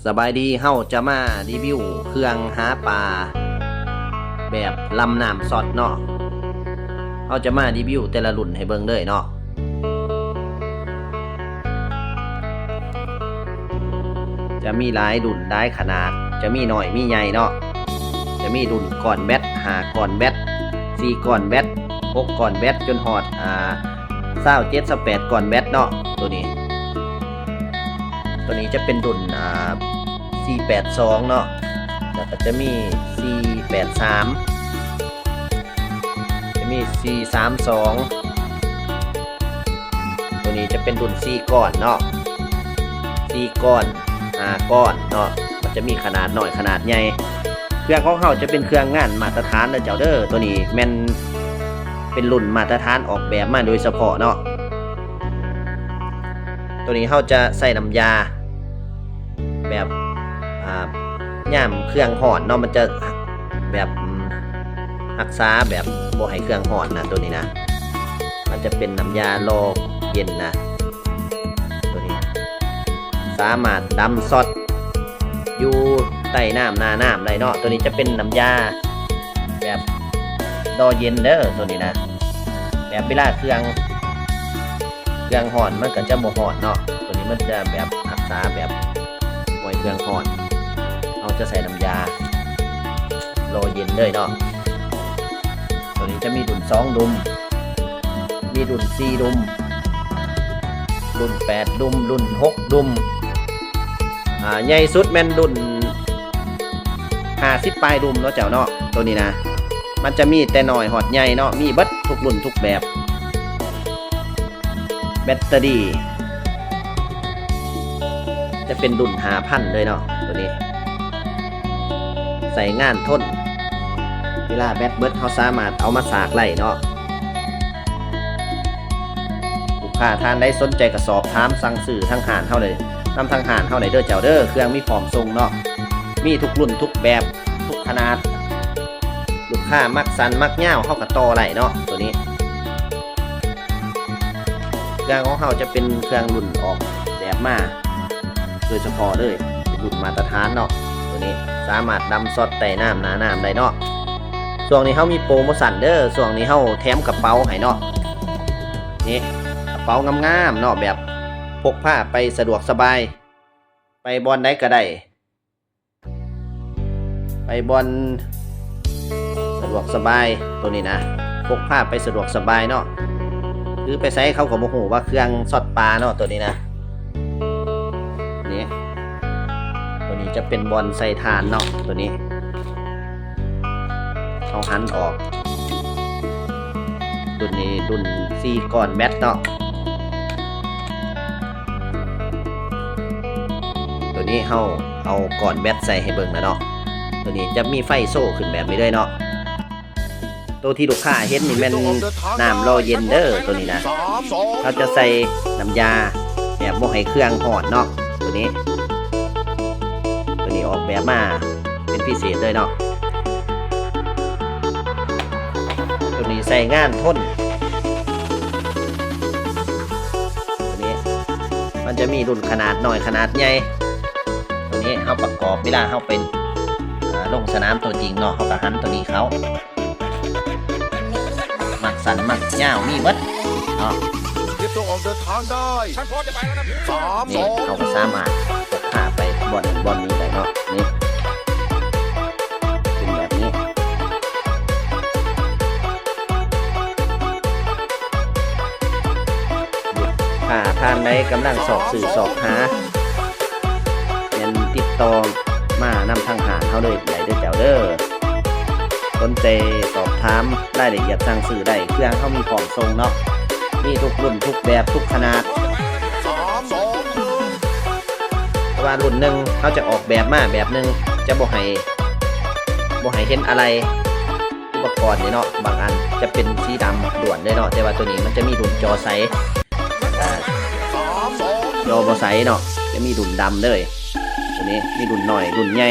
ສະບາຍດີ, ເຮົາຈະມາຣີວິວເຄື່ອງຫາປາແບບລຳນ້ຳຊັອດເນາະ. ເຮົາຈະມາຣີວິວແຕ່ລະລຸ້ນໃຫ້ເບິ່ງເລີຍເນາະ. ຈະມີຫຼາຍລຸ້ນຫຼາຍຂະໜາດ, ຈະມີນ້ອຍມີໃຫຍ່ເນາະ. ຈະມີລຸ້ນກ້ອນແບັດ, ຫ້າກ້ອນແບັດ, ສີ່ກ້ອນແບັດ, ຫົກກ້ອນແບັດ, ຈົນຮອດ ອ່າ ຊາວເຈັດ ຊາວແປດກ້ອນແບັດເນາະ. ໂຕນີ້ ໂຕນີ້ຈະເປັນລຸ້ນ ອ່າ ສີ່ແປດສອງເນາະ, ແລ້ວກໍຈະມີ ສີ່ແປດສາມ, ຈະມີ ສີ່ສາມສອງ. ໂຕນີ້ຈະເປັນລຸ້ນສີ່ກ້ອນເນາະ, ສີ່ກ້ອນ ຫ້າກ້ອນເນາະ, ມັນຈະມີຂະໜາດນ້ອຍ ຂະໜາດໃຫຍ່. ເຄື່ອງຂອງເຮົາຈະເປັນເຄື່ອງງານມາດຕະຖານເດີເຈົ້າເດີ. ໂຕນີ້ແມ່ນເປັນລຸ້ນມາດຕະຖານອອກແບບມາໂດຍສະເພາະເນາະ. ໂຕນີ້ເຮົາຈະໃສ່ນ້ຳຢາແບບ ອ່າ ຍາມເຄື່ອງຮ້ອນເນາະ, ມັນຈະແບບ ອາ ຮັກສາແບບບໍ່ໃຫ້ເຄື່ອງຮ້ອນນະ. ໂຕນີ້ນະ ມັນຈະເປັນນ້ຳຢາຫຼໍ່ເຢັນນະ. ໂຕນີ້ສາມາດດຳຊັອດຢູ່ໃຕ້ນ້ຳ ໜ້ານ້ຳໄດ້ເນາະ. ໂຕນີ້ຈະເປັນນ້ຳຢາແບບຫຼໍ່ເຢັນເດີ ໂຕນີ້ນະ. ແບບເວລາເຄື່ອງ ເຄື່ອງຮ້ອນມັນກໍຈະບໍ່ຮ້ອນເນາະ, ໂຕນີ້ມັນຈະແບບຮັກສາແບບບໍ່ໃຫ້ເຄື່ອງຮ້ອນ. ເຮົາຈະໃສ່ນ້ຳຢາຫຼໍ່ເຢັນເລີຍເນາະ. ໂຕນີ້ຈະມີດຸ່ນສອງດຸ່ມ, ມີດຸ່ນສີ່ດຸ່ມ, ດຸ່ນແປດດຸ່ມ, ດຸ່ນຫົກດຸ່ມ. ອ່າ ໃຫຍ່ສຸດແມ່ນດຸ່ນຫ້າສິບປາຍດຸ່ມເນາະເຈົ້າເນາະ. ໂຕນີ້ນະ ມັນຈະມີແຕ່ນ້ອຍຮອດໃຫຍ່ເນາະ, ມີເບິດທຸກລຸ້ນທຸກແບບ. ແບັດເຕີຣີຈະເປັນລຸ້ນຫ້າພັນເລີຍເນາະ. ໂຕນີ້ໃຊ້ງານທົນ, ເວລາແບັດເບິດເຮົາສາມາດເອົາມາຊາກໄດ້ເນາະ. ລູກຄ້າທ່ານໃດສົນໃຈກໍສອບຖາມສັ່ງຊື້ທາງຮ້ານເຮົາໄດ້, ນຳທາງຮ້ານເຮົາໄດ້ເດີເຈົ້າເດີ. ເຄື່ອງມີພ້ອມສົ່ງເນາະ, ມີທຸກລຸ້ນທຸກແບບ ທຸກຂະໜາດ. ລູກຄ້າມັກສັ້ນມັກຍາວເຮົາກໍຕໍ່ໄດ້ເນາະ. ໂຕນີ້ເຄື່ອງຂອງເຮົາຈະເປັນເຄື່ອງລຸ້ນອອກແບບມາໂດຍສະເພາະເລີຍ, ເປັນລຸ້ນມາດຕະຖານເນາະ. ໂຕນີ້ສາມາດດຳຊັອດໃຕ້ນ້ຳ ໜ້ານ້ຳໄດ້ເນາະ. ຊ່ວງນີ້ເຮົາມີໂປຣໂມຊັນເດີ, ຊ່ວງນີ້ເຮົາແຖມກະເປົາໃຫ້ເນາະ. ນີ້ກະເປົາງາມໆເນາະ, ແບບພົກພາໄປສະດວກສະບາຍ, ໄປບ່ອນໃດກໍໄດ້. ໄປບ່ອນສະດວກສະບາຍ ໂຕນີ້ນະ, ພົກພາໄປສະດວກສະບາຍເນາະ. ຖືໄປໃສເຂົາກໍບໍ່ຮູ້ວ່າເຄື່ອງຊັອດປາເນາະ ໂຕນີ້ນະ. ນີ້ ໂຕນີ້ຈະເປັນບ່ອນໃສ່ຖ່ານເນາະ ໂຕນີ້. ເຮົາຫັນອອກ ລຸ້ນນີ້ລຸ້ນສີ່ກ້ອນແບັດເນາະ. ໂຕນີ້ເຮົາເອົາກ້ອນແບັດໃສ່ໃຫ້ເບິ່ງແລ້ວເນາະ. ໂຕນີ້ຈະມີໄຟໂຊຂຶ້ນແບບນີ້ເລີຍເນາະ. ໂຕທີ່ລູກຄ້າເຫັນນີ້ແມ່ນນ້ຳຫຼໍ່ເຢັນເດີ ໂຕນີ້ນະ. ເຮົາຈະໃສ່ນ້ຳຢາແບບບໍ່ໃຫ້ເຄື່ອງຮ້ອນເນາະ ໂຕນີ້. ໂຕນີ້ອອກແບບມາເປັນພິເສດເລີຍເນາະ. ໂຕນີ້ໃຊ້ງານທົນ. ໂຕນີ້ມັນຈະມີລຸ້ນຂະໜາດນ້ອຍ ຂະໜາດໃຫຍ່. ໂຕນີ້ເຮົາປະກອບເວລາເຮົາໄປ ເອີ ລົງສະໜາມຕົວຈິງເນາະ, ເຮົາກໍຫັນໂຕນີ້ເຂົ້າ. ມັກສັ້ນມັກຍາວມີເບິດເນາະ. ກຽມຕົວອອກເດີນທາງໄດ້. ສາມ ນີ້ ສອງ ເຮົາກໍສາມາດພາໄປບ່ອນນັ້ນບ່ອນນີ້ໄດ້ເນາະ. ນີ້ ເປັນແບບນີ້. ຖ້າທ່ານໃດກຳລັງຊອກຊື້ຊອກຫາ ແມ່ນຕິດຕໍ່ມານຳທາງຮ້ານເຮົາເລີຍໄດ້ເດີເຈົ້າເດີ. ສົນໃຈສອບຖາມລາຍລະອຽດສັ່ງຊື້ໄດ້, ເຄື່ອງເຮົາມີພ້ອມສົ່ງເນາະ, ມີທຸກລຸ້ນທຸກແບບທຸກຂະໜາດ. ເພາະວ່າລຸ້ນໜຶ່ງເຮົາຈະອອກແບບມາແບບໜຶ່ງ, ຈະບໍ່ໃຫ້ ບໍ່ໃຫ້ເຫັນອາໄຫຼ່ ອຸປະກອນນີ້ເນາະ, ບາງອັນຈະເປັນສີດຳລ້ວນເລີຍເນາະ, ແຕ່ວ່າໂຕນີ້ມັນຈະມີລຸ້ນຈໍໃສ ອ່າ ຈໍບໍ່ໃສເນາະ, ຈະມີລຸ້ນດຳເລີຍ. ໂຕນີ້ມີລຸ້ນນ້ອຍ ລຸ້ນໃຫຍ່.